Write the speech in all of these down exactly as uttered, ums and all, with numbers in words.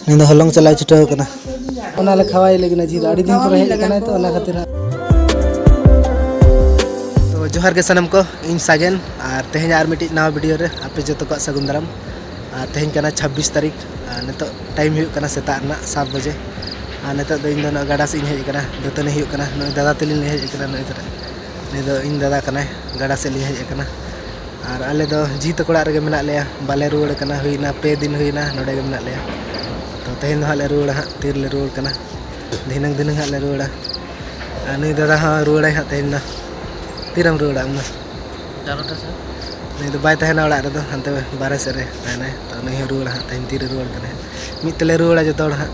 ᱩᱱᱤ ᱫᱚ ᱦᱚᱞᱚᱝ ᱪᱟᱞᱟᱣ ᱪᱷᱩᱴᱟᱹᱣ ᱠᱟᱱᱟ᱾ ᱚᱱᱟ ᱞᱮ ᱠᱷᱟᱣᱟᱭ ᱞᱟᱹᱜᱤᱫ ᱡᱤᱞ, ᱟᱹᱰᱤ ᱫᱤᱱ ᱯᱚᱨᱮ ᱦᱮᱡ ᱟᱠᱟᱱᱟᱭ ᱛᱚ, ᱚᱱᱟ ᱠᱷᱟᱹᱛᱤᱨ ᱦᱟᱸᱜ᱾ ᱛᱚ ᱡᱚᱦᱟᱨ ᱜᱮ ᱥᱟᱱᱟᱢ ᱠᱚ, ᱤᱧ ᱥᱟᱜᱮᱱ, ᱟᱨ ᱛᱮᱦᱮᱧ ᱟᱨ ᱢᱤᱫᱴᱤᱡ ᱱᱟᱣᱟ ᱵᱷᱤᱰᱤᱭᱳ ᱨᱮ ᱟᱯᱮ ᱡᱚᱛᱚ ᱠᱚᱣᱟᱜ ᱥᱟᱹᱜᱩᱱ ᱫᱟᱨᱟᱢ᱾ ᱟᱨ ᱛᱮᱦᱮᱧ ᱠᱟᱱᱟ ᱪᱷᱟᱵᱵᱤᱥ ᱛᱟᱹᱨᱤᱠᱷ, ᱟᱨ ᱱᱤᱛᱚᱜ ᱴᱟᱭᱤᱢ ᱦᱩᱭᱩᱜ ᱠᱟᱱᱟ ᱥᱮᱛᱟᱜ ᱨᱮᱱᱟᱜ ᱥᱟᱛ ᱵᱟᱡᱮ᱾ ᱟᱨ ᱱᱤᱛᱚᱜ ᱫᱚ ᱤᱧ ᱫᱚ ᱱᱚᱣᱟ ᱜᱟᱰᱟ ᱥᱮᱫ ᱤᱧ ᱦᱮᱡ ᱟᱠᱟᱱᱟ, ᱫᱟᱹᱛᱟᱹᱱᱤ ᱦᱩᱭᱩᱜ ᱠᱟᱱᱟ᱾ ᱱᱩᱭ ᱫᱟᱫᱟ ᱛᱟᱹᱞᱤᱧ ᱞᱤᱧ ᱦᱮᱡ ᱟᱠᱟᱱᱟ, ᱱᱩᱭ ᱫᱚ, ᱱᱩᱭ ᱫᱚ ᱤᱧ ᱫᱟᱫᱟ ᱠᱟᱱᱟᱭ, ᱜᱟᱰᱟ ᱥᱮᱫ ᱞᱤᱧ ᱦᱮᱡ ᱟᱠᱟᱱᱟ᱾ ᱟᱨ ᱟᱞᱮ ᱫᱚ ᱡᱷᱤ ᱛᱟᱠᱚ ᱚᱲᱟᱜ ᱨᱮᱜᱮ ᱢᱮᱱᱟᱜ ᱞᱮᱭᱟ, ᱵᱟᱞᱮ ᱨᱩᱣᱟᱹᱲ ᱠᱟᱱᱟ, ᱦᱩᱭᱱᱟ ᱯᱮ ᱫᱤᱱ ᱦᱩᱭᱱᱟ ᱱᱚᱰᱮ ᱜᱮ ᱢᱮᱱᱟᱜ ᱞᱮᱭᱟ᱾ ᱛᱚ ᱛᱮᱦᱮᱧ ᱫᱚ ᱦᱟᱸᱜ ᱞᱮ ᱨᱩᱣᱟᱹᱲᱟ ᱦᱟᱸᱜ, ᱛᱤ ᱨᱮᱞᱮ ᱨᱩᱣᱟᱹᱲ ᱠᱟᱱᱟ, ᱫᱷᱤᱱᱟᱹᱝ ᱫᱷᱤᱱᱟᱹᱝ ᱦᱟᱸᱜ ᱞᱮ ᱨᱩᱣᱟᱹᱲᱟ᱾ ᱟᱨ ᱱᱩᱭ ᱫᱟᱫᱟ ᱦᱚᱸ ᱨᱩᱣᱟᱹᱲᱟᱭ ᱦᱟᱸᱜ ᱛᱮᱦᱮᱧ ᱫᱚ᱾ ᱛᱤᱨᱮᱢ ᱨᱩᱣᱟᱹᱲᱟ ᱟᱢ ᱫᱚ? ᱮᱜᱟᱨᱚᱴᱟ ᱥᱮᱫ᱾ ᱱᱩᱭ ᱫᱚ ᱵᱟᱭ ᱛᱟᱦᱮᱱᱟ ᱚᱲᱟᱜ ᱨᱮᱫᱚ, ᱦᱟᱱᱛᱮ ᱵᱟᱨᱦᱮ ᱥᱮᱫ ᱨᱮ ᱛᱟᱦᱮᱱᱟᱭ᱾ ᱛᱚ ᱱᱩᱭ ᱦᱚᱸ ᱨᱩᱣᱟᱹᱲᱟ ᱦᱟᱸᱜ ᱛᱮᱦᱮᱧ, ᱛᱤᱨᱮ ᱨᱩᱣᱟᱹᱲ ᱠᱟᱱᱟᱭ ᱦᱟᱸᱜ᱾ ᱢᱤᱫ ᱛᱮᱞᱮ ᱨᱩᱣᱟᱹᱲᱟ ᱡᱚᱛᱚ ᱦᱚᱲ ᱦᱟᱸᱜ᱾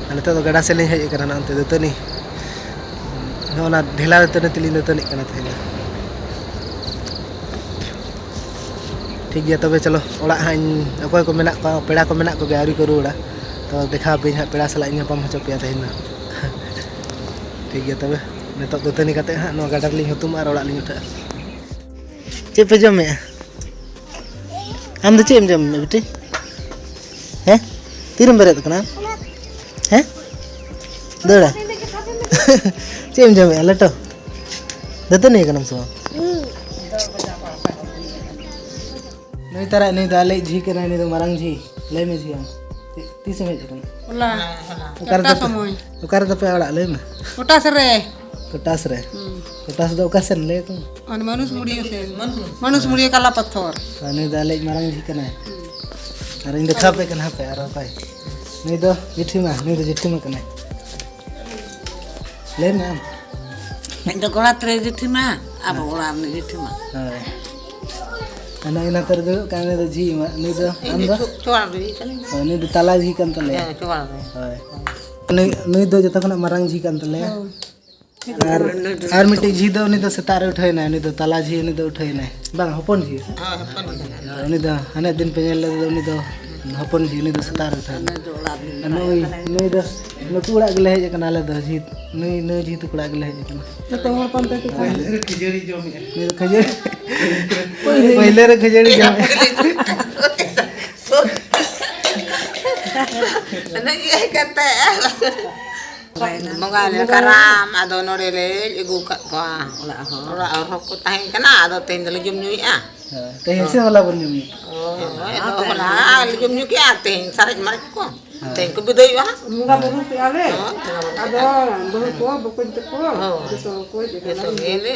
ᱟᱨ ᱱᱤᱛᱚᱜ ᱫᱚ ᱜᱟᱰᱟ ᱥᱮᱫ ᱞᱤᱧ ᱦᱮᱡ ᱟᱠᱟᱱᱟ, ᱱᱚᱜᱼᱚᱭ ᱫᱟᱹᱛᱟᱹᱱᱤ᱾ ᱱᱚᱜᱼᱚ ᱱᱟ ᱰᱷᱮᱞᱟ ᱫᱟᱹᱛᱟᱹᱱᱤ ᱛᱮᱞᱤᱧ ᱫᱟᱹᱛᱟᱹᱱᱤᱜ ᱠᱟᱱᱟ ᱛᱮᱦᱮᱧ ᱫᱚ᱾ ᱴᱷᱤᱠ ᱜᱮᱭᱟ, ᱛᱚᱵᱮ ᱪᱚᱞᱚ, ᱚᱲᱟᱜ ᱦᱟᱸᱜ ᱤᱧ, ᱚᱠᱚᱭ ᱠᱚ ᱢᱮᱱᱟᱜ ᱠᱚᱣᱟ, ᱯᱮᱲᱟ ᱠᱚ ᱢᱮᱱᱟᱜ ᱠᱚᱜᱮᱭᱟ, ᱟᱹᱣᱨᱤ ᱠᱚ ᱨᱩᱣᱟᱹᱲᱟ᱾ ᱛᱚ ᱫᱮᱠᱷᱟᱣ ᱟᱯᱮᱭᱟᱹᱧ ᱦᱟᱸᱜ, ᱯᱮᱲᱟ ᱥᱟᱞᱟᱜ ᱤᱧ ᱧᱟᱯᱟᱢ ᱦᱚᱪᱚ ᱯᱮᱭᱟ ᱛᱮᱦᱮᱧ ᱫᱚ᱾ ᱴᱷᱤᱠ ᱜᱮᱭᱟ, ᱛᱚᱵᱮ ᱱᱤᱛᱚᱜ ᱫᱟᱹᱛᱟᱹᱱᱤ ᱠᱟᱛᱮ ᱦᱟᱸᱜ ᱱᱚᱣᱟ ᱜᱟᱰᱟ ᱨᱮᱞᱤᱧ ᱦᱩᱛᱩᱢᱚᱜᱼᱟ ᱟᱨ ᱚᱲᱟᱜ ᱞᱤᱧ ᱩᱴᱷᱟᱹᱜᱼᱟ᱾ ᱪᱮᱫ ᱯᱮ ᱡᱚᱢᱮᱜᱼᱟ? ᱟᱢ ᱫᱚ ᱪᱮᱫ ᱮᱢ ᱡᱚᱢᱮᱜᱼᱟ ᱵᱤᱴᱤ? ᱦᱮᱸ? ᱛᱤᱨᱮᱢ ᱵᱮᱨᱮᱫ ᱠᱟᱱᱟ? ᱦᱮᱸ? ᱫᱟᱹᱲᱟ? ᱪᱮᱫ ᱮᱢ ᱡᱚᱢᱮᱜᱼᱟ? ᱞᱮᱴᱚ? ᱫᱟᱹᱛᱟᱹᱱᱤ ᱠᱟᱱᱟᱢ ᱥᱮ ᱵᱟᱝ? ᱱᱩᱭ ᱛᱟᱨᱟ, ᱱᱩᱭ ᱫᱚ ᱟᱞᱮᱭᱤᱡ ᱡᱷᱤ ᱠᱟᱱᱟᱭ, ᱱᱩᱭ ᱫᱚ ᱢᱟᱨᱟᱝ ᱡᱷᱤ᱾ ᱞᱟᱹᱭ ᱢᱮ ᱡᱷᱤ ᱟᱢ, ᱛᱤ-, ᱛᱤᱥᱮᱢ ᱦᱮᱡ ᱟᱠᱟᱱᱟ? ᱦᱚᱞᱟ᱾ ᱚᱠᱟ ᱨᱮ ᱪᱟᱨᱴᱟ ᱛᱟᱯᱮ, ᱥᱚᱢᱚᱭ᱾ ᱚᱠᱟ ᱨᱮ ᱛᱟᱯᱮ ᱚᱲᱟᱜ? ᱞᱟᱹᱭ ᱢᱮ᱾ ᱠᱚᱴᱟᱥ ᱨᱮ᱾ ᱠᱚᱴᱟᱥ ᱨᱮ? ᱦᱩᱸ᱾ ᱠᱚᱴᱟᱥ ᱫᱚ ᱚᱠᱟ ᱥᱮᱱ ᱞᱟᱹᱭ ᱟᱠᱚ ᱢᱮ? ᱚᱱᱮ ᱢᱟᱱᱩᱥ ᱢᱩᱲᱤᱭᱟᱹ ᱥᱮᱱ᱾ ᱢᱟᱱᱩᱥ ᱢᱩᱲᱤᱭᱟᱹ ᱠᱟᱞᱟ ᱯᱟᱛᱷᱚᱨ᱾ ᱦᱳᱭ, ᱱᱩᱭ ᱫᱚ ᱟᱞᱮᱭᱤᱡ ᱢᱟᱨᱟᱝ ᱡᱷᱤ ᱠᱟᱱᱟᱭ᱾ ᱦᱩᱸ᱾ ᱟᱨ ᱤᱧ ᱫᱚ ᱠᱷᱟᱯ ᱮ ᱠᱟᱱᱟ ᱦᱟᱯᱮ, ᱟᱨ ᱚᱠᱚᱭ? ᱱᱩᱭ ᱫᱚ ᱡᱮᱴᱷᱤᱢᱟ, ᱱᱩᱭ ᱫᱚ ᱡᱮᱴᱷᱤᱢᱟ ᱠᱟᱱᱟᱭ᱾ ᱞᱟᱹᱭ ᱢᱮ ᱟᱢ᱾ ᱤᱧ ᱫᱚ ᱠᱚᱲᱟ ᱛᱨᱮ ᱡᱮᱴᱷᱤᱢᱟ, ᱟᱵᱚ ᱦᱮᱸ᱾ ᱚᱲᱟᱜ ᱨᱤᱱᱤᱡ ᱡᱮᱴᱷᱤᱢᱟ᱾ ᱦᱳᱭ᱾ ᱟᱨ ᱱᱩᱭ ᱱᱚᱛᱮ ᱨᱮ ᱫᱩᱲᱩᱵ ᱠᱟᱱ, ᱱᱩᱭ ᱫᱚ ᱡᱷᱤ ᱢᱟ, ᱱᱩᱭ ᱫᱚ, ᱤᱧ ᱟᱢ ᱫᱚ ᱫᱚ? ᱪᱚ-, ᱪᱚᱣᱟᱲ ᱨᱮ ᱠᱟᱹᱱᱟᱹᱧ᱾ ᱦᱳᱭ, ᱱᱩᱭ ᱫᱚ ᱛᱟᱞᱟ ᱡᱷᱤ ᱠᱟᱱ ᱛᱟᱞᱮᱭᱟ᱾ ᱦᱮᱸ, ᱪᱚᱣᱟᱲ ᱨᱮ᱾ ᱦᱳᱭ᱾ ᱱᱩᱭ, ᱱᱩᱭ ᱫᱚ ᱡᱚᱛᱚ ᱠᱷᱚᱱᱟᱜ ᱢᱟᱨᱟᱝ ᱡᱷᱤ ᱠᱟᱱ ᱛᱟᱞᱮᱭᱟ᱾ ᱦᱳᱭ᱾ ᱟᱨ, ᱟᱨ ᱢᱤᱫᱴᱤᱡ ᱡᱷᱤ ᱫᱚ, ᱩᱱᱤ ᱫᱚ ᱥᱮᱛᱟᱜ ᱨᱮ ᱩᱴᱷᱟᱹᱣ ᱮᱱᱟᱭ, ᱩᱱᱤ ᱫᱚ ᱛᱟᱞᱟ ᱡᱷᱤ, ᱩᱱᱤ ᱫᱚ ᱩᱴᱷᱟᱹᱣ ᱮᱱᱟᱭ᱾ ᱵᱟᱝ, ᱦᱚᱯᱚᱱ ᱡᱷᱤ ᱥᱮ? ᱦᱳᱭ, ᱦᱚᱯᱚᱱ ᱡᱷᱤ᱾ ᱩᱱᱤ ᱫᱚ ᱦᱟᱱᱮ ᱫᱤᱱ ᱯᱮ ᱧᱮᱞ ᱞᱮᱫᱮ ᱫᱚ, ᱩᱱᱤ ᱫᱚ ᱦᱚᱯᱚᱱ ᱡᱷᱤ, ᱩᱱᱤ ᱫᱚ ᱥᱮᱛᱟᱜ ᱨᱮ ᱩᱴᱷᱟᱹᱣ ᱮᱱᱟᱭ᱾ ᱩᱱᱤ ᱫᱚ ᱚᱲᱟᱜ ᱨᱤᱱᱤᱡ ᱟᱨ ᱢᱮᱱᱟᱭ ᱱᱩᱭ, ᱠᱟᱫᱮᱭᱟ᱾ ᱱᱩᱭ ᱫᱚ ᱱᱩᱠᱩ ᱚᱲᱟᱜ ᱜᱮᱞᱮ ᱦᱮᱡ ᱟᱠᱟᱱᱟ ᱟᱞᱮ ᱫᱚ, ᱡᱷᱤ, ᱱᱩᱭ, ᱱᱩᱭ ᱡᱷᱤ ᱛᱟᱠᱚ ᱚᱲᱟᱜ ᱜᱮᱞᱮ ᱦᱮᱡ ᱟᱠᱟᱱᱟ᱾ ᱡᱚᱛᱚ ᱦᱚᱲ ᱯᱟᱱᱛᱮ ᱛᱮ ᱛᱟᱦᱮᱸ᱾ ᱯᱟᱹᱭᱞᱟᱹ ᱨᱮ ᱠᱷᱟᱹᱡᱟᱹᱲᱤ ᱡᱚᱢᱮᱜᱼᱟ᱾ ᱱᱩᱭ ᱫᱚ ᱠᱷᱟᱹᱡᱟᱹᱲᱤ, ᱯᱟᱹᱭᱞᱟᱹ ᱨᱮ ᱠᱷᱟᱹᱡᱟᱹᱲᱤ ᱡᱚᱢᱮᱜᱼᱟ᱾ ᱤᱭᱟᱹ ᱠᱟᱛᱮ ᱵᱚᱸᱜᱟ ᱞᱮ ᱠᱟᱨᱟᱢ, ᱟᱫᱚ ᱱᱚᱰᱮ ᱞᱮ ᱟᱹᱜᱩ ᱠᱟᱜ ᱠᱚᱣᱟ᱾ ᱚᱲᱟᱜ ᱦᱚᱲ᱾ ᱚᱲᱟᱜ ᱦᱚᱲ ᱦᱚᱸᱠᱚ ᱛᱟᱦᱮᱸ ᱠᱟᱱᱟ, ᱟᱫᱚ ᱛᱮᱦᱮᱧ ᱫᱚᱞᱮ ᱡᱚᱢ ᱧᱩᱭᱮᱫᱼᱟ᱾ ᱦᱳᱭ, ᱛᱮᱦᱮᱧ ᱥᱮ ᱦᱚᱞᱟ ᱵᱚᱱ ᱡᱚᱢ ᱧᱩ? ᱦᱳᱭ, ᱦᱳᱭ, ᱟᱫᱚ ᱦᱚᱞᱟ ᱞᱮ ᱡᱚᱢ ᱧᱩ ᱠᱮᱜᱼᱟ, ᱛᱮᱦᱮᱧ ᱥᱟᱨᱮᱡ ᱢᱟᱨᱮᱡ ᱠᱚ᱾ ᱦᱳᱭ᱾ ᱛᱮᱦᱮᱧ ᱠᱚ ᱵᱤᱫᱟᱹᱭᱚᱜᱼᱟ ᱦᱟᱸᱜ᱾ ᱵᱚᱸᱜᱟ ᱵᱩᱨᱩ ᱠᱮᱜᱼᱟ ᱞᱮ᱾ ᱦᱳᱭ, ᱵᱚᱸᱜᱟ ᱵᱩᱨᱩ ᱟᱫᱚ ᱠᱮᱜᱼᱟ᱾ ᱵᱟᱹᱦᱩ ᱠᱚ, ᱵᱚᱠᱚᱧ ᱛᱟᱠᱚ, ᱦᱳᱭ᱾ ᱡᱚᱛᱚ ᱠᱚ ᱦᱮᱡ ᱟᱠᱟᱱᱟ᱾ ᱡᱚᱛᱚ ᱜᱮᱞᱮ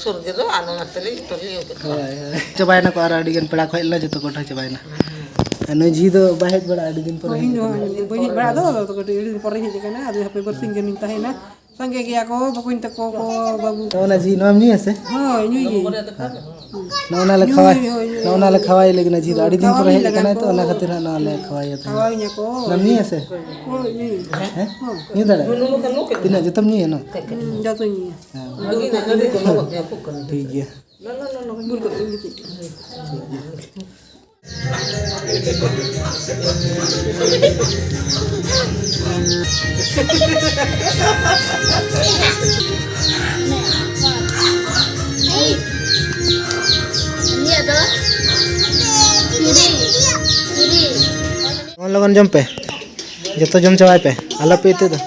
ᱥᱩᱨ ᱜᱮᱫᱚ, ᱟᱫᱚ ᱚᱱᱟ ᱛᱮᱞᱮ ᱡᱚᱛᱚ ᱞᱮ ᱤᱭᱟᱹ ᱠᱮᱫ ᱠᱚᱣᱟ᱾ ᱦᱳᱭ, ᱦᱳᱭ᱾ ᱪᱟᱵᱟᱭᱮᱱᱟ ᱠᱚ, ᱟᱨ ᱟᱹᱰᱤ ᱜᱟᱱ ᱯᱮᱲᱟ ᱠᱚ ᱦᱮᱡ ᱞᱮᱱᱟ, ᱡᱚᱛᱚ ᱠᱚ ᱩᱴᱷᱟᱹ ᱪᱟᱵᱟᱭᱮᱱᱟ᱾ ᱟᱨ ᱱᱩᱭ ᱡᱷᱤ ᱫᱚ ᱵᱟᱭ ᱦᱮᱡ ᱵᱟᱲᱟᱜᱼᱟ, ᱟᱹᱰᱤ ᱫᱤᱱ ᱯᱚᱨᱮ ᱦᱳᱭ, ᱦᱮᱡ ᱤᱧ ᱫᱚ ᱠᱟᱱᱟ᱾ ᱵᱟᱹᱧ ᱦᱮᱡ ᱵᱟᱲᱟᱜᱼᱟ, ᱟᱫᱚ, ᱟᱫᱚ ᱠᱟᱹᱴᱤᱡ ᱟᱹᱰᱤ ᱫᱤᱱ ᱯᱚᱨᱮᱧ ᱦᱮᱡ ᱟᱠᱟᱱᱟ, ᱟᱫᱚ ᱦᱟᱯᱮ ᱵᱟᱨᱥᱤᱧ ᱜᱟᱱᱤᱧ ᱛᱟᱦᱮᱱᱟ᱾ ᱥᱟᱸᱜᱮ ᱜᱮᱭᱟ ᱠᱚ, ᱵᱚᱠᱚᱧ ᱛᱟᱠᱚ ᱠᱚ, ᱵᱟᱹᱵᱩ᱾ ᱱᱚᱜᱼᱚ ᱱᱟ ᱡᱷᱤ, ᱱᱚᱣᱟᱢ ᱧᱩᱭᱟ ᱥᱮ? ᱦᱳᱭ, ᱧᱩᱭ ᱜᱮ᱾ ᱦᱮᱸ᱾ ᱱᱚᱜᱼᱚ ᱱᱟ ᱞᱮ ᱠᱷᱟᱣᱟᱭ, ᱦᱳᱭ, ᱦᱳᱭ, ᱦᱳᱭ᱾ ᱱᱚᱜᱼᱚ ᱱᱟ ᱞᱮ ᱠᱷᱟᱣᱟᱭ ᱞᱟᱹᱜᱤᱫ ᱱᱟ ᱡᱷᱤ ᱫᱚ᱾ ᱟᱹᱰᱤ ᱫᱤᱱ ᱯᱚᱨᱮ ᱠᱷᱟᱣᱟᱣᱤᱧ ᱦᱮᱡ ᱞᱟᱜᱟᱜ ᱟᱠᱟᱱᱟᱭ ᱛᱚ, ᱠᱚ᱾ ᱚᱱᱟ ᱠᱷᱟᱹᱛᱤᱨ ᱦᱟᱸᱜ ᱱᱚᱣᱟ ᱞᱮ ᱠᱷᱟᱣᱟᱭᱟ ᱛᱮᱦᱮᱧ᱾ ᱠᱷᱟᱣᱟᱣᱤᱧᱟ ᱠᱚ᱾ ᱱᱚᱣᱟᱢ ᱧᱩᱭᱟ ᱥᱮ? ᱦᱳᱭ, ᱧᱩᱭ᱾ ᱦᱮᱸ? ᱦᱳᱭ᱾ ᱧᱩ ᱫᱟᱲᱮᱭᱟᱜᱼᱟ? ᱦᱮᱸ? ᱛᱤᱱᱟᱹᱜ ᱡᱚᱛᱚᱢ ᱧᱩᱭᱟ ᱱᱚᱣᱟ? ᱦᱩᱸ, ᱡᱚᱛᱚᱧ ᱧᱩᱭᱟ᱾ ᱦᱮᱸ᱾ ᱴᱷᱤᱠ ᱜᱮᱭᱟ᱾ ᱵᱩᱞ ᱠᱟᱛᱮ ᱤᱧ ᱜᱤᱛᱤᱡ ᱠᱟᱱᱟ᱾ ᱴᱷᱤᱠ ᱜᱮᱭᱟ᱾ ᱩᱱᱤᱭᱟᱜ ᱫᱚ ᱯᱷᱤᱨᱤ, ᱯᱷᱤᱨᱤ᱾ ᱞᱚᱜᱚᱱ ᱞᱚᱜᱚᱱ ᱡᱚᱢ ᱯᱮ, ᱡᱚᱛᱚ ᱡᱚᱢ ᱪᱟᱵᱟᱭ ᱯᱮ, ᱟᱞᱚ ᱯᱮ ᱤᱛᱟᱹᱜ ᱫᱚ᱾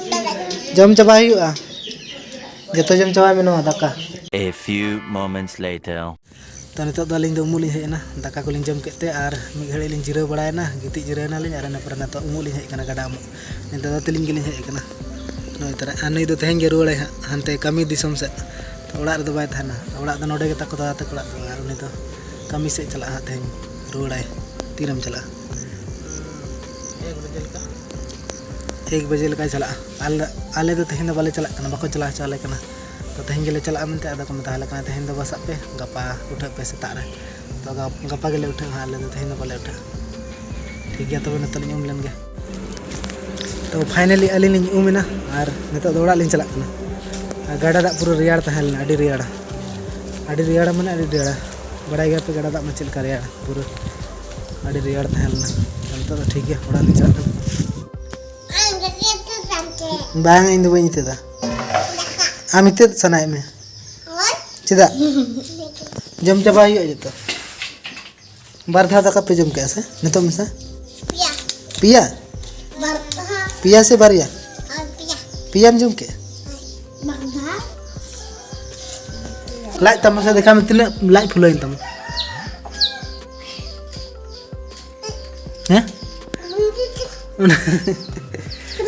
ᱡᱚᱢ ᱪᱟᱵᱟᱭ ᱦᱩᱭᱩᱜᱼᱟ, ᱡᱚᱛᱚ ᱡᱚᱢ ᱪᱟᱵᱟᱭ ᱢᱮ ᱱᱚᱣᱟ ᱫᱟᱠᱟ᱾ A few moments later. ᱛᱚ, ᱱᱤᱛᱚᱜ ᱫᱚ ᱟᱹᱞᱤᱧ ᱫᱚ ᱩᱢᱩᱜ ᱞᱤᱧ ᱦᱮᱡ ᱮᱱᱟ᱾ ᱫᱟᱠᱟ ᱠᱚᱞᱤᱧ ᱡᱚᱢ ᱠᱮᱫ ᱛᱮ ᱟᱨ ᱢᱤᱫ ᱜᱷᱟᱹᱲᱤᱡ ᱞᱤᱧ ᱡᱤᱨᱟᱹᱣ ᱵᱟᱲᱟᱭᱮᱱᱟ, ᱜᱤᱛᱤᱡ ᱡᱤᱨᱟᱹᱣ ᱮᱱᱟᱞᱤᱧ ᱟᱨ ᱤᱱᱟᱹ ᱯᱚᱨᱮ ᱱᱤᱛᱚᱜ ᱩᱢᱩᱜ ᱞᱤᱧ ᱦᱮᱡ ᱟᱠᱟᱱᱟ, ᱜᱟᱰᱟ ᱩᱢᱩᱜ᱾ ᱱᱤᱛᱚᱜ ᱫᱚ ᱛᱤᱞᱤᱧ ᱜᱮᱞᱤᱧ ᱦᱮᱡ ᱟᱠᱟᱱᱟ ᱱᱚᱜᱼᱚᱭ ᱛᱟᱨᱟ᱾ ᱟᱨ ᱱᱩᱭ ᱫᱚ ᱛᱮᱦᱮᱧ ᱜᱮ ᱨᱩᱣᱟᱹᱲᱟᱭ ᱦᱟᱸᱜ ᱦᱟᱱᱛᱮ ᱠᱟᱹᱢᱤ ᱫᱤᱥᱚᱢ ᱥᱮᱫ᱾ ᱛᱚ, ᱚᱲᱟᱜ ᱨᱮᱫᱚ ᱵᱟᱭ ᱛᱟᱦᱮᱱᱟ, ᱚᱲᱟᱜ ᱫᱚ ᱱᱚᱰᱮ ᱜᱮ ᱛᱟᱠᱚ ᱫᱟᱫᱟ ᱛᱟᱠᱚ ᱚᱲᱟᱜ ᱫᱚ, ᱟᱨ ᱩᱱᱤ ᱫᱚ ᱠᱟᱹᱢᱤ ᱥᱮᱫ ᱪᱟᱞᱟᱜᱼᱟ ᱦᱟᱸᱜ ᱛᱮᱦᱮᱧ, ᱨᱩᱣᱟᱹᱲᱟᱭ᱾ ᱛᱤᱨᱮᱢ ᱪᱟᱞᱟᱜᱼᱟ? ᱮᱠ ᱵᱟᱡᱮ ᱞᱮᱠᱟ᱾ ᱮᱠ ᱵᱟᱡᱮ ᱞᱮᱠᱟᱭ ᱪᱟᱞᱟᱜᱼᱟ᱾ ᱟᱞᱮ, ᱟᱞᱮ ᱫᱚ ᱛᱮᱦᱮᱧ ᱫᱚ ᱵᱟᱞᱮ ᱪᱟᱞᱟᱜ ᱠᱟᱱᱟ, ᱵᱟᱠᱚ ᱪᱟᱞᱟᱣ ᱦᱚᱪᱚ ᱟᱞᱮ ᱠᱟᱱᱟ᱾ ᱛᱚ, ᱛᱮᱦᱮᱧ ᱜᱮᱞᱮ ᱪᱟᱞᱟᱜᱼᱟ ᱢᱮᱱᱛᱮ ᱟᱫᱚ ᱠᱚ ᱢᱮᱛᱟ ᱞᱮ ᱠᱟᱱᱟ, "ᱛᱮᱦᱮᱧ ᱫᱚ ᱵᱟᱥᱟᱜ ᱯᱮ, ᱜᱟᱯᱟ ᱩᱴᱷᱟᱹᱜ ᱯᱮ ᱥᱮᱛᱟᱜ ᱨᱮ᱾" ᱛᱚ, ᱜᱟ-, ᱜᱟᱯᱟ ᱜᱮᱞᱮ ᱩᱴᱷᱟᱹᱜᱼᱟ ᱦᱟᱸᱜ, ᱟᱞᱮ ᱫᱚ ᱛᱮᱦᱮᱧ ᱫᱚ ᱵᱟᱞᱮ ᱩᱴᱷᱟᱹᱜᱼᱟ᱾ ᱴᱷᱤᱠ ᱜᱮᱭᱟ, ᱛᱚᱵᱮ ᱱᱤᱛᱚᱜ ᱞᱤᱧ ᱩᱢ ᱞᱮᱱ ᱜᱮ᱾ ᱛᱚ, finally ᱟᱹᱞᱤᱧ ᱞᱤᱧ ᱩᱢ ᱮᱱᱟ ᱟᱨ ᱱᱤᱛᱚᱜ ᱫᱚ ᱚᱲᱟᱜ ᱞᱤᱧ ᱪᱟᱞᱟᱜ ᱠᱟᱱᱟ᱾ ᱟᱨ ᱜᱟᱰᱟ ᱫᱟᱜ ᱯᱩᱨᱟᱹ ᱨᱮᱭᱟᱲ ᱛᱟᱦᱮᱸ ᱞᱮᱱᱟ, ᱟᱹᱰᱤ ᱨᱮᱭᱟᱲᱟ, ᱟᱹᱰᱤ ᱨᱮᱭᱟᱲᱟ ᱢᱟᱱᱮ ᱟᱹᱰᱤ ᱨᱮᱭᱟᱲᱟ᱾ ᱵᱟᱲᱟᱭ ᱜᱮᱭᱟ ᱯᱮ ᱜᱟᱰᱟ ᱫᱟᱜ ᱢᱟ ᱪᱮᱫ ᱞᱮᱠᱟ ᱨᱮᱭᱟᱲᱟ, ᱯᱩᱨᱟᱹ ᱟᱹᱰᱤ ᱨᱮᱭᱟᱲ ᱛᱟᱦᱮᱸ ᱞᱮᱱᱟ᱾ ᱛᱚ, ᱱᱤᱛᱚᱜ ᱫᱚ ᱴᱷᱤᱠ ᱜᱮᱭᱟ, ᱚᱲᱟᱜ ᱞᱤᱧ ᱪᱟᱞᱟᱜ ᱠᱟᱱᱟ᱾ ᱵᱟᱝ, ᱤᱧ ᱫᱚ ᱵᱟᱹᱧ ᱤᱛᱟᱹᱫᱟ᱾ ᱟᱢ ᱤᱛᱟᱹᱫ ᱥᱟᱱᱟᱭᱮᱫ ᱢᱮᱭᱟ? ᱪᱮᱫᱟᱜ? ᱡᱚᱢ ᱪᱟᱵᱟ ᱦᱩᱭᱩᱜᱼᱟ ᱡᱚᱛᱚ᱾ ᱵᱟᱨ ᱫᱷᱟᱣ ᱫᱟᱠᱟ ᱯᱮ ᱡᱚᱢ ᱠᱮᱜᱼᱟ ᱥᱮ ᱱᱤᱛᱚᱜ ᱢᱮᱥᱟ? ᱯᱮᱭᱟ᱾ ᱯᱮᱭᱟ? ᱵᱟᱨ ᱫᱷᱟᱣ᱾ ᱯᱮᱭᱟ ᱥᱮ ᱵᱟᱨᱭᱟ? ᱟᱨ ᱯᱮᱭᱟ᱾ ᱯᱮᱭᱟᱢ ᱡᱚᱢ ᱠᱮᱫᱼᱟ? ᱵᱟᱝ ᱫᱷᱟᱣ᱾ ᱞᱟᱡ ᱛᱟᱢ ᱢᱟᱥᱮ ᱫᱮᱠᱷᱟᱣ ᱢᱮ, ᱛᱤᱱᱟᱹᱜ ᱞᱟᱡ ᱯᱷᱩᱞᱟᱹᱭᱮᱱ ᱛᱟᱢᱟ? ᱦᱮᱸ?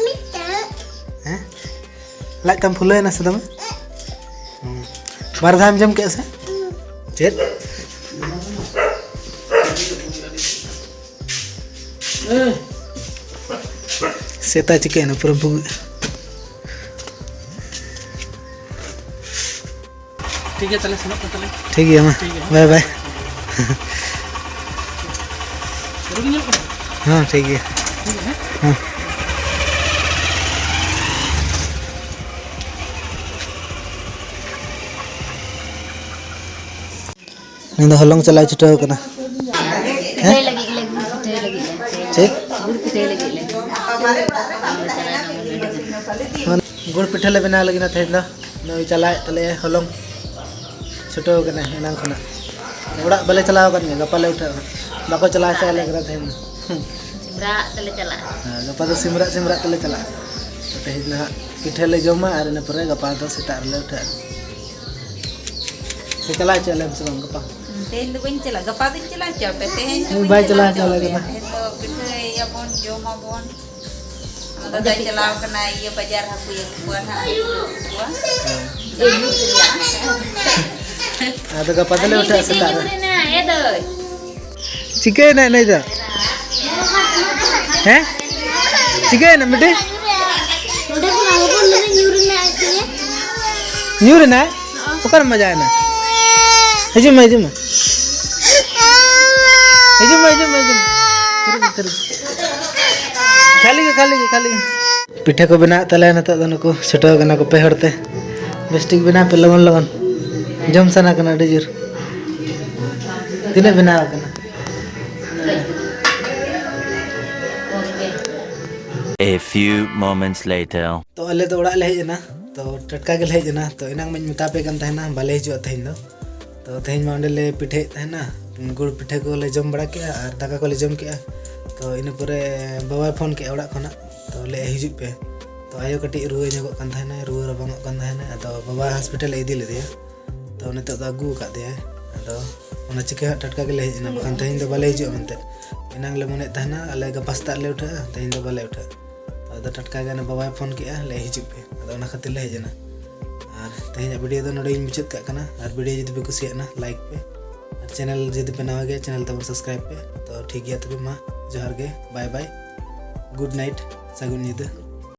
ᱢᱤᱫᱴᱟᱝ᱾ ᱦᱮᱸ? ᱞᱟᱡ ᱛᱟᱢ ᱯᱷᱩᱞᱟᱹᱭᱮᱱᱟ ᱥᱮ ᱫᱚᱢᱮ? ᱦᱩᱸ᱾ ᱵᱟᱨ ᱫᱷᱟᱣ ᱮᱢ ᱡᱚᱢ ᱠᱮᱫᱼᱟ ᱥᱮ? ᱪᱮᱫ? ᱥᱮᱛᱟ ᱪᱤᱠᱟᱹᱭᱮᱱᱟ? ᱯᱩᱨᱟᱹ ᱵᱩᱜ-, ᱴᱷᱤᱠ ᱜᱮᱭᱟ, ᱛᱟᱦᱞᱮ ᱥᱮᱱᱚᱜ ᱠᱟᱱ ᱛᱟᱞᱮ᱾ ᱴᱷᱤᱠ ᱜᱮᱭᱟ, ᱢᱟ᱾ ᱴᱷᱤᱠ ᱜᱮᱭᱟ᱾ ᱵᱟᱭ ᱵᱟᱭ᱾ ᱨᱩᱜᱤ ᱧᱮᱞᱚᱜ ᱠᱟᱱᱟ? ᱦᱮᱸ, ᱴᱷᱤᱠ ᱜᱮᱭᱟ᱾ ᱴᱷᱤᱠ ᱜᱮᱭᱟ, ᱦᱮᱸ? ᱦᱮᱸ᱾ ᱩᱱᱤ ᱫᱚ ᱦᱚᱞᱚᱝ ᱪᱟᱞᱟᱣ ᱪᱷᱩᱴᱟᱹᱣ ᱠᱟᱱᱟ᱾ ᱯᱤᱴᱷᱟᱹᱭ ᱞᱟᱹᱜᱤᱫ ᱞᱮ, ᱜᱩᱲ ᱯᱤᱴᱷᱟᱹᱭ ᱞᱟᱹᱜᱤᱫ ᱞᱮ᱾ ᱪᱮᱫ? ᱜᱩᱲ ᱯᱤᱴᱷᱟᱹᱭ ᱞᱟᱹᱜᱤᱫ ᱞᱮ᱾ ᱜᱩᱲ ᱯᱤᱴᱷᱟᱹ ᱞᱮ ᱵᱮᱱᱟᱣ ᱞᱟᱹᱜᱤᱫ ᱱᱟ ᱛᱮᱦᱮᱧ ᱫᱚ᱾ ᱱᱩᱭ ᱪᱟᱞᱟᱣᱮᱫ ᱛᱟᱞᱮᱭᱟ ᱦᱚᱞᱚᱝ᱾ ᱪᱷᱩᱴᱟᱹᱣ ᱠᱟᱱᱟ ᱮᱱᱟᱝ ᱠᱷᱚᱱᱟᱜ᱾ ᱚᱲᱟᱜ ᱵᱟᱞᱮ ᱪᱟᱞᱟᱣ ᱟᱠᱟᱱ ᱜᱮᱭᱟ, ᱜᱟᱯᱟ ᱞᱮ ᱩᱴᱷᱟᱹᱜᱼᱟ ᱦᱟᱸᱜ᱾ ᱵᱟᱠᱚ ᱪᱟᱞᱟᱣ ᱦᱚᱪᱚ ᱟᱞᱮ ᱠᱟᱱᱟ ᱛᱮᱦᱮᱧ ᱫᱚ᱾ ᱥᱤᱢᱨᱟᱜ ᱛᱮᱞᱮ ᱪᱟᱞᱟᱜᱼᱟ᱾ ᱦᱮᱸ, ᱜᱟᱯᱟ ᱫᱚ ᱥᱤᱢᱨᱟᱜ, ᱥᱤᱢᱨᱟᱜ ᱛᱮᱞᱮ ᱪᱟᱞᱟᱜᱼᱟ᱾ ᱛᱮᱦᱮᱧ ᱫᱚ ᱦᱟᱸᱜ ᱯᱤᱴᱷᱟᱹ ᱞᱮ ᱡᱚᱢᱟ ᱟᱨ ᱤᱱᱟᱹ ᱯᱚᱨᱮ ᱜᱟᱯᱟ ᱫᱚ ᱥᱮᱛᱟᱜ ᱨᱮᱞᱮ ᱩᱴᱷᱟᱹᱜᱼᱟ᱾ ᱥᱮ ᱪᱟᱞᱟᱣ ᱦᱚᱪᱚ ᱟᱞᱮᱢ ᱥᱮ ᱵᱟᱝ ᱜᱟᱯᱟ? ᱛᱮᱦᱮᱧ ᱫᱚ ᱵᱟᱹᱧ ᱪᱟᱞᱟᱜᱼᱟ, ᱜᱟᱯᱟ ᱫᱚᱧ ᱪᱟᱞᱟᱣ ᱦᱚᱪᱚ ᱟᱯᱮ, ᱛᱮᱦᱮᱧ ᱫᱚ ᱩᱱᱤ ᱵᱟᱹᱧ ᱵᱟᱭ ᱪᱟᱞᱟᱣ ᱪᱟᱞᱟᱣ ᱦᱚᱪᱚ ᱦᱚᱪᱚ ᱟᱞᱮ ᱟᱯᱮᱭᱟ᱾ ᱠᱟᱱᱟ᱾ ᱛᱮᱦᱮᱧ ᱫᱚ ᱯᱤᱴᱷᱟᱹᱭᱟᱵᱚᱱ, ᱡᱚᱢᱟᱵᱚᱱ᱾ ᱟᱫᱚ ᱫᱟᱫᱟᱭ ᱪᱟᱞᱟᱣ ᱠᱟᱱᱟ ᱤᱭᱟᱹ ᱵᱟᱡᱟᱨ, ᱦᱟᱹᱠᱩᱭ ᱟᱹᱜᱩ ᱠᱚᱣᱟ ᱱᱟᱦᱟᱜ, ᱟᱹᱜᱩ ᱠᱚᱣᱟ᱾ ᱦᱮᱸ᱾ ᱟᱫᱚ ᱜᱟᱯᱟ ᱫᱚᱞᱮ ᱩᱴᱷᱟᱹᱜᱼᱟ ᱥᱮᱛᱟᱜ ᱨᱮ᱾ ᱮ ᱫᱟᱹᱭ᱾ ᱪᱤᱠᱟᱹᱭᱮᱱᱟ ᱱᱩᱭ ᱫᱚ? ᱦᱮᱸ? ᱪᱤᱠᱟᱹᱭᱮᱱᱟ ᱢᱤᱴᱤ? ᱱᱚᱰᱮ ᱠᱷᱚᱱ ᱟᱬᱜᱚ ᱞᱮᱱᱟ, ᱧᱩᱨ ᱮᱱᱟ ᱟᱡ ᱛᱮᱜᱮ᱾ ᱧᱩᱨ ᱮᱱᱟᱭ? ᱚᱠᱟᱨᱮᱢ ᱵᱟᱡᱟᱣ ᱮᱱᱟ? ᱦᱤᱡᱩᱜ ᱢᱮ, ᱦᱤᱡᱩᱜ ᱢᱮ᱾ ᱦᱤᱡᱩᱜ ᱢᱮ, ᱦᱤᱡᱩᱜ ᱢᱮ, ᱦᱤᱡᱩᱜ ᱢᱮ᱾ ᱛᱤᱨᱩᱵ ᱢᱮ, ᱛᱤᱨᱩᱵ ᱢᱮ᱾ ᱠᱷᱟᱹᱞᱤ ᱜᱮ, ᱠᱷᱟᱹᱞᱤ ᱜᱮ, ᱠᱷᱟᱹᱞᱤ ᱜᱮ᱾ ᱯᱤᱴᱷᱟᱹ ᱠᱚ ᱵᱮᱱᱟᱣᱮᱫ ᱛᱟᱞᱮᱭᱟ ᱱᱤᱛᱚᱜ ᱫᱚ, ᱱᱩᱠᱩ ᱪᱷᱩᱴᱟᱹᱣ ᱠᱟᱱᱟ ᱠᱚ ᱯᱮ ᱦᱚᱲ ᱛᱮ᱾ ᱵᱮᱥ ᱴᱷᱤᱠ ᱵᱮᱱᱟᱣ ᱯᱮ, ᱞᱚᱜᱚᱱ ᱞᱚᱜᱚᱱ᱾ ᱡᱚᱢ ᱥᱟᱱᱟ ᱠᱟᱱᱟ ᱟᱹᱰᱤ ᱡᱳᱨ᱾ ᱛᱤᱱᱟᱹᱜ ᱵᱮᱱᱟᱣ ᱠᱟᱱᱟ? A few moments later. ᱛᱚ, ᱟᱞᱮ ᱫᱚ ᱚᱲᱟᱜ ᱞᱮ ᱦᱮᱡ ᱮᱱᱟ᱾ ᱛᱚ, ᱴᱟᱴᱠᱟ ᱜᱮᱞᱮ ᱦᱮᱡ ᱮᱱᱟ᱾ ᱛᱚ, ᱮᱱᱟᱝ ᱢᱟᱧ ᱢᱮᱛᱟ ᱯᱮ ᱠᱟᱱ ᱛᱟᱦᱮᱱᱟ, ᱵᱟᱞᱮ ᱦᱤᱡᱩᱜᱼᱟ ᱛᱮᱦᱮᱧ ᱫᱚ᱾ ᱛᱚ, ᱛᱮᱦᱮᱧ ᱢᱟ ᱚᱸᱰᱮ ᱞᱮ ᱯᱤᱴᱷᱟᱹᱭᱮᱫ ᱛᱟᱦᱮᱱᱟ, ᱜᱩᱲ ᱯᱤᱴᱷᱟᱹ ᱠᱚᱞᱮ ᱡᱚᱢ ᱵᱟᱲᱟ ᱠᱮᱜᱼᱟ ᱟᱨ ᱫᱟᱠᱟ ᱠᱚᱞᱮ ᱡᱚᱢ ᱠᱮᱜᱼᱟ᱾ ᱛᱚ, ᱤᱱᱟᱹ ᱯᱚᱨᱮ ᱵᱟᱵᱟᱭ ᱯᱷᱳᱱ ᱠᱮᱜᱼᱟ ᱚᱲᱟᱜ ᱠᱷᱚᱱᱟᱜ᱾ ᱛᱚ, ᱛᱚ ᱞᱟᱹᱭᱮᱫ ᱦᱤᱡᱩᱜ ᱯᱮ᱾ ᱛᱚ ᱟᱭᱳ ᱠᱟᱹᱴᱤᱡ ᱨᱩᱣᱟᱹ ᱧᱚᱜᱚᱜ ᱠᱟᱱ ᱛᱟᱦᱮᱱᱟᱭ, ᱨᱩᱣᱟᱹ ᱨᱟᱵᱟᱝᱚᱜ ᱠᱟᱱ ᱛᱟᱦᱮᱱᱟᱭ, ᱟᱫᱚ ᱵᱟᱵᱟ ᱦᱚᱥᱯᱤᱴᱟᱞ ᱮ ᱤᱫᱤ ᱞᱮᱫᱮᱭᱟ᱾ ᱛᱚ ᱱᱤᱛᱚᱜ ᱫᱚ ᱟᱹᱜᱩ ᱟᱠᱟᱫ ᱫᱮᱭᱟᱭ᱾ ᱟᱫᱚ ᱚᱱᱟ ᱪᱤᱠᱟᱹ ᱦᱟᱸᱜ ᱴᱟᱴᱠᱟ ᱜᱮᱞᱮ ᱦᱮᱡ ᱮᱱᱟ, ᱵᱟᱠᱷᱟᱱ ᱛᱮᱦᱮᱧ ᱫᱚ ᱵᱟᱞᱮ ᱦᱤᱡᱩᱜᱼᱟ ᱢᱮᱱᱛᱮ᱾ ᱮᱱᱟᱝ ᱞᱮ ᱢᱚᱱᱮᱭᱮᱫ ᱛᱟᱦᱮᱱᱟ ᱟᱞᱮ ᱜᱟᱯᱟ ᱥᱮᱛᱟᱜ ᱞᱮ ᱩᱴᱷᱟᱹᱜᱼᱟ, ᱛᱮᱦᱮᱧ ᱫᱚ ᱵᱟᱞᱮ ᱩᱴᱷᱟᱹᱜᱼᱟ᱾ ᱛᱚ ᱟᱫᱚ ᱴᱟᱴᱠᱟ ᱜᱮ ᱚᱱᱟ ᱵᱟᱵᱟᱭ ᱯᱷᱳᱱ ᱠᱮᱫᱼᱟ, ᱞᱟᱹᱭ ᱦᱤᱡᱩᱜ ᱯᱮ, ᱟᱫᱚ ᱚᱱᱟ ᱠᱷᱟᱹᱛᱤᱨ ᱞᱮ ᱦᱮᱡ ᱮᱱᱟ᱾ ᱟᱨ ᱛᱮᱦᱮᱧᱟᱜ ᱵᱷᱤᱰᱤᱭᱳ ᱫᱚ ᱱᱚᱰᱮ ᱜᱤᱧ ᱢᱩᱪᱟᱹᱫ ᱠᱟᱜ ᱠᱟᱱᱟ᱾ ᱟᱨ ᱵᱷᱤᱰᱤᱭᱳ ᱡᱩᱫᱤ ᱯᱮ ᱠᱩᱥᱤᱭᱟᱜᱼᱟ, ᱞᱟᱭᱤᱠ ᱯᱮ, ᱟᱨ ᱪᱮᱱᱮᱞ ᱡᱩᱫᱤ ᱯᱮ ᱱᱟᱣᱟ ᱜᱮᱭᱟ, ᱪᱮᱱᱮᱞ ᱛᱟᱵᱚᱱ ᱥᱟᱵᱥᱠᱨᱟᱭᱤᱵ ᱯᱮ᱾ ᱛᱚ ᱴᱷᱤᱠ ᱜᱮᱭᱟ ᱛᱚᱵᱮ, ᱢᱟ ᱡᱚᱦᱟᱨ ᱜᱮ, ᱵᱟᱭ ᱵᱟᱭ, ᱜᱩᱰ ᱱᱟᱭᱤᱴ, ᱥᱟᱹᱜᱩᱱ ᱧᱤᱫᱟᱹ᱾